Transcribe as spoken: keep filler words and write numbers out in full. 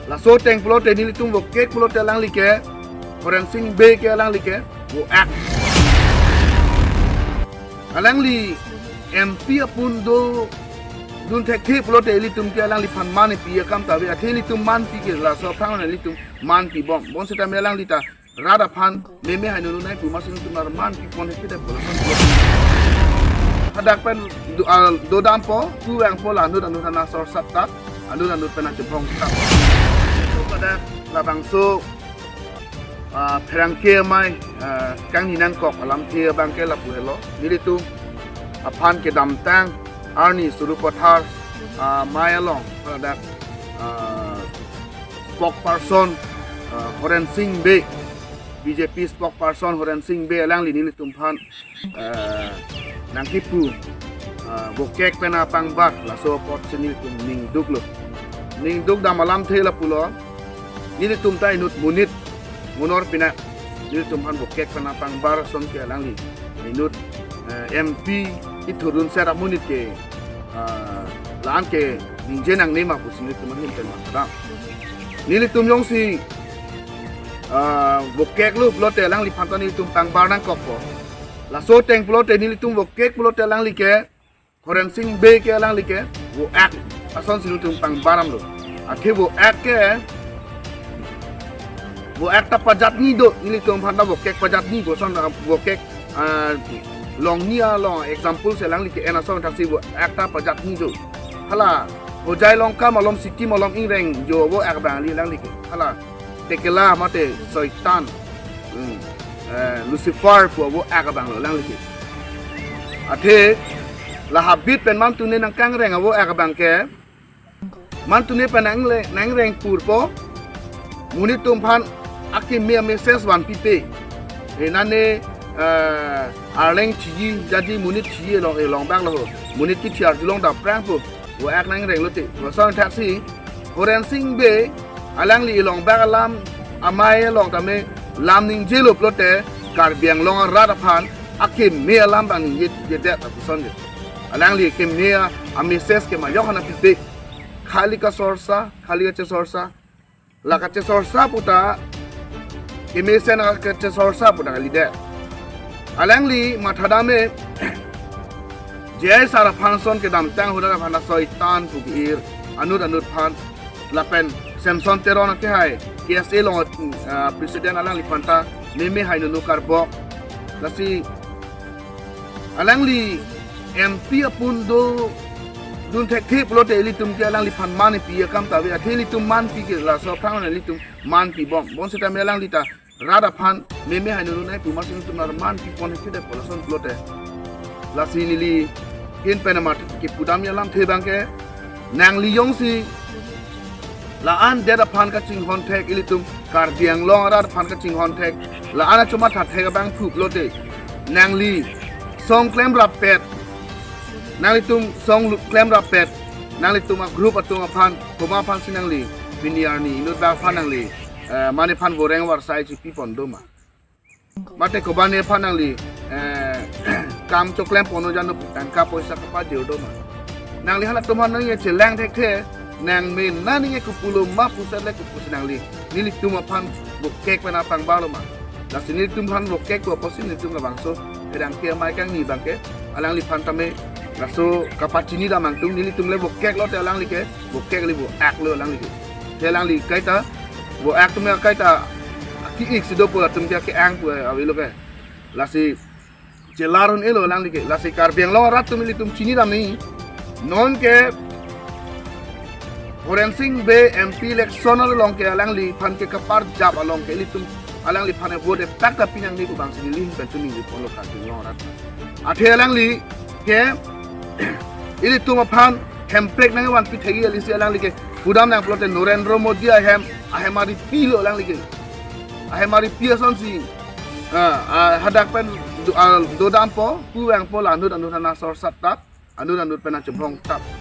Laso ateng pulote nelitum vokek pulote alangli ke, Horensing Bey ke alangli ke vo-ak. Alangli M P apun dodun thekthe pulote ilitum ke alangliphan man pi akam ta ave, athe ilitum man pi ke laso aphrang ilitum man pibom. Bonsitame alangli ta rat aphan meme hai nunu nai pu amatsi nelitum arman pipon hekede polo son. Hadak pen do, ah, dodampo, pu vangpo la anut anut hana sorsap ta, anut anut pen achebong ta. Pada labangso, ah, pherangke amei, ah, kangni nangkok alamthe abang ke lapu helo. Nelitum aphan kedamtang arni Sarupathar, ah, amei along, pada, ah, spokesperson, ah, Horensing Bey, B J P spokesperson Horensing Bey alangli nelitum aphan, ah, nangkipu, ah, vokek pen apangbar, laso apotsi nelitum ning duklo. Ning dukdam alamthe lapulo, nelitum ta inut monit, monor pina, nelitum aphan vokek pen apangbar ason ke alangli inut, eh, M P ithurdun sera monit ke, ah, la-an ke ningje nangne ma pusi nelitum ahin pen matha dam. Nelitum jongsi, ah, vokeklo pulote alangliphan ta nelitum pangbar nangkokpo. Laso ateng pulote nelitum vokek pulote alangli ke, Horensing Bey ke alangli ke vo-ak asonsi nelitum pangbar damlo. Athe vo-ak ke, vo-ak ta pajat ni do, nelitum aphan ta vokek pajat ni, boson, ah, vokek, ah, longni along example si alangli ke-en ason thaksi vo-ak ta pajat ni do. Hala Hojai Longka malom Sikkim malom ingreng jo vo-ak abang alangli ke. Hala Tekela mate Soitan, hmm, eh, Lucifer pu vo-ak abang lo alangli ke. Athe la habit pen mantune nangkangreng vo-ak abang ke, mantune pen nangle-, nangreng purpo, monit atum aphan akeme amessage vanpipe. E nane, eh, arleng chiji jaji monit chiji along, e longbak lo ho. Monit kithi arjulong daprang pu vo-ak nangreng lote. Boson thaksi Horensing Bey alangli e longbak alam amei along tame lam ningjelo pulote Karbi Anglong arat aphan akeme alam abang ningjejedet apusonje. Alangli akeme a, amessage ke majok hana pipe. Khali kasorsa, khali kachesorsa. La kachesorsa puta, kemesen kachesorsa puta kalidet. Alangli matha dam-e, J I sar aphan ason kedamtang hadak aphan ta Soitan pu ke-ir, anut anut aphan, lapen Samson Teron akehai, K S A along, ah, president alangliphan ta meme hai nunu karbok. Lasi alangli M P apun dodun thekthe pulote ilitum ke alangliphan man pi akam ta ave, athe ilitum man pi ke laso aphrang ilitum man pibom. Bonsitame alangli ta rat aphan meme hai nunu nai pu amatsi nelitum arman pipon hekede polo son pulote. Lasi neli ahin pen amat kipudam alamthe abang ke, nangli jongsi la-an det aphan kachinghon thek, ilitum Karbi Anglong arat aphan kachinghon thek, la-an achomatha thek abang phu pulote, nangli song klemrappet, nanglitum song lu-, klemrappet, nanglitum a-group atum aphan, komat aphansi nangli pini arni inut bak aphan nangli, eh, mane aphan voreng varsai chipipon do ma? Mate kobane aphan nangli, eh, kam choklem ponlo jano, tangka poisa kapajir do ma? Nangli halatum aphan nangchelang thekthe, nangmena ningje kopulo ma pusi le kopusi nangli nelitum aphan vokek pen apangbarlo ma? Lasi nelitum aphan vokek pu apotsi nelitum labangso pherangke amei kangni abang ke, alangliphan tame laso kapachini dam angtung, nelitum le vokek lote alangli ke, vokek le vo-ak lo alangli ke. Te alangli kaita vo-ak atum kaita ki-ik si dopo, latum ke ke-ang pu avelo ke. Lasi chelar un-elo alangli ke. Lasi Karbi Anglong arat atum ilitum chinidam nangji. Non ke Horensing Bey M P election along ke alangliphan ke kaparjap along ke ilitum alangliphan vote epak ta pinangne pu abangsi neli ahin pen choningri ponlo Karbi Anglong arat. Athe alangli ke ilitum aphan hemprek nangvanpi thekji, alangli si alangli ke pudam nang pulote Narendra Modi ahem, ahem aripilo alangli ke. Ahem aripi asonsi, ah, ah, hadak pen do, ah, dodampo, pu vangpo la anut anut hana sorsap ta, anut anut pen achebong ta.